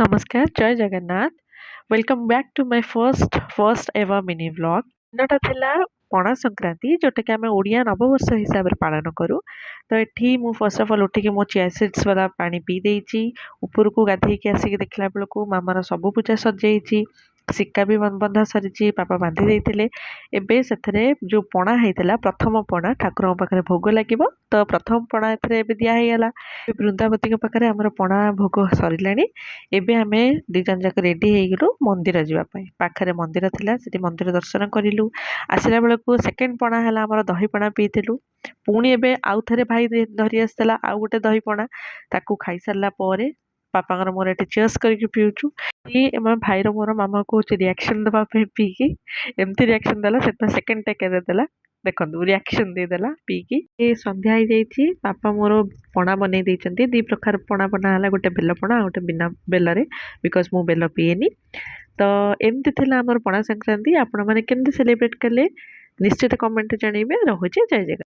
ନମସ୍କାର, ଜୟ Jagannath. Welcome back to my first first ever mini vlog। ଦିନଟା ଥିଲା ପଣା ସଂକ୍ରାନ୍ତି, ଯେଉଁଟାକି ଆମେ ଓଡ଼ିଆ ନବବର୍ଷ ହିସାବରେ ପାଳନ କରୁ। ତ ଏଠି ମୁଁ ଫାର୍ଷ୍ଟ ଅଫ୍ ଅଲ୍ ଉଠିକି ମୋ ଚିଆ ସିଡ୍ସ ବାଲା ପାଣି ପିଇ ଦେଇଛି। ଉପରକୁ ଗାଧେଇକି ଆସିକି ଦେଖିଲା ବେଳକୁ ମାମାର ସବୁ ପୂଜା ସରିଯାଇଛି, ଶିକା ବି ବନ୍ଧା ସରିଛି, ବାପା ବାନ୍ଧି ଦେଇଥିଲେ। ଏବେ ସେଥିରେ ଯେଉଁ ପଣା ହେଇଥିଲା, ପ୍ରଥମ ପଣା ଠାକୁରଙ୍କ ପାଖରେ ଭୋଗ ଲାଗିବ। ତ ପ୍ରଥମ ପଣା ଏଥିରେ ଏବେ ଦିଆ ହେଇଗଲା। ବୃନ୍ଦାବତୀଙ୍କ ପାଖରେ ଆମର ପଣା ଭୋଗ ସରିଲାଣି। ଏବେ ଆମେ ଦୁଇ ଜଣ ଯାକ ରେଡ଼ି ହେଇଗଲୁ ମନ୍ଦିର ଯିବା ପାଇଁ। ପାଖରେ ମନ୍ଦିର ଥିଲା, ସେଠି ମନ୍ଦିର ଦର୍ଶନ କରିଲୁ। ଆସିଲା ବେଳକୁ ସେକେଣ୍ଡ ପଣା ହେଲା ଆମର, ଦହି ପଣା ପିଇଥିଲୁ। ପୁଣି ଏବେ ଆଉ ଥରେ ଭାଇ ଧରି ଆସିଥିଲା ଆଉ ଗୋଟେ ଦହି ପଣା। ତାକୁ ଖାଇସାରିଲା ପରେ ବାପାଙ୍କର ମୋର ଏଠି ଚିୟର୍ସ କରିକି ପିଉଛୁ। ଆମ ଭାଇର ମୋର ମାମା କହୁଛି ରିଆକ୍ସନ୍ ଦେବା ପାଇଁ। ପିଇକି ଏମିତି ରିଆକ୍ସନ୍ ଦେଲା, ସେଥିପାଇଁ ସେକେଣ୍ଡ ଟେକରେ ଦେଲା। ଦେଖନ୍ତୁ, ରିଆକ୍ସନ୍ ଦେଇଦେଲା ପିଇକି। ଏ ସନ୍ଧ୍ୟା ହେଇଯାଇଛି। ବାପା ମୋର ପଣା ବନେଇ ଦେଇଛନ୍ତି। ଦୁଇ ପ୍ରକାର ପଣା ବନା ହେଲା, ଗୋଟେ ବେଲ ପଣା ଆଉ ଗୋଟେ ବିନା ବେଲରେ, because ମୁଁ ବେଲ ପିଏନି। ତ ଏମିତି ଥିଲା ଆମର ପଣା ସଂକ୍ରାନ୍ତି। ଆପଣମାନେ କେମିତି ସେଲିବ୍ରେଟ୍ କଲେ, ନିଶ୍ଚିତ କମେଣ୍ଟରେ ଜଣାଇବେ। ରହୁଛି, ଜୟ ଜଗନ୍ନାଥ।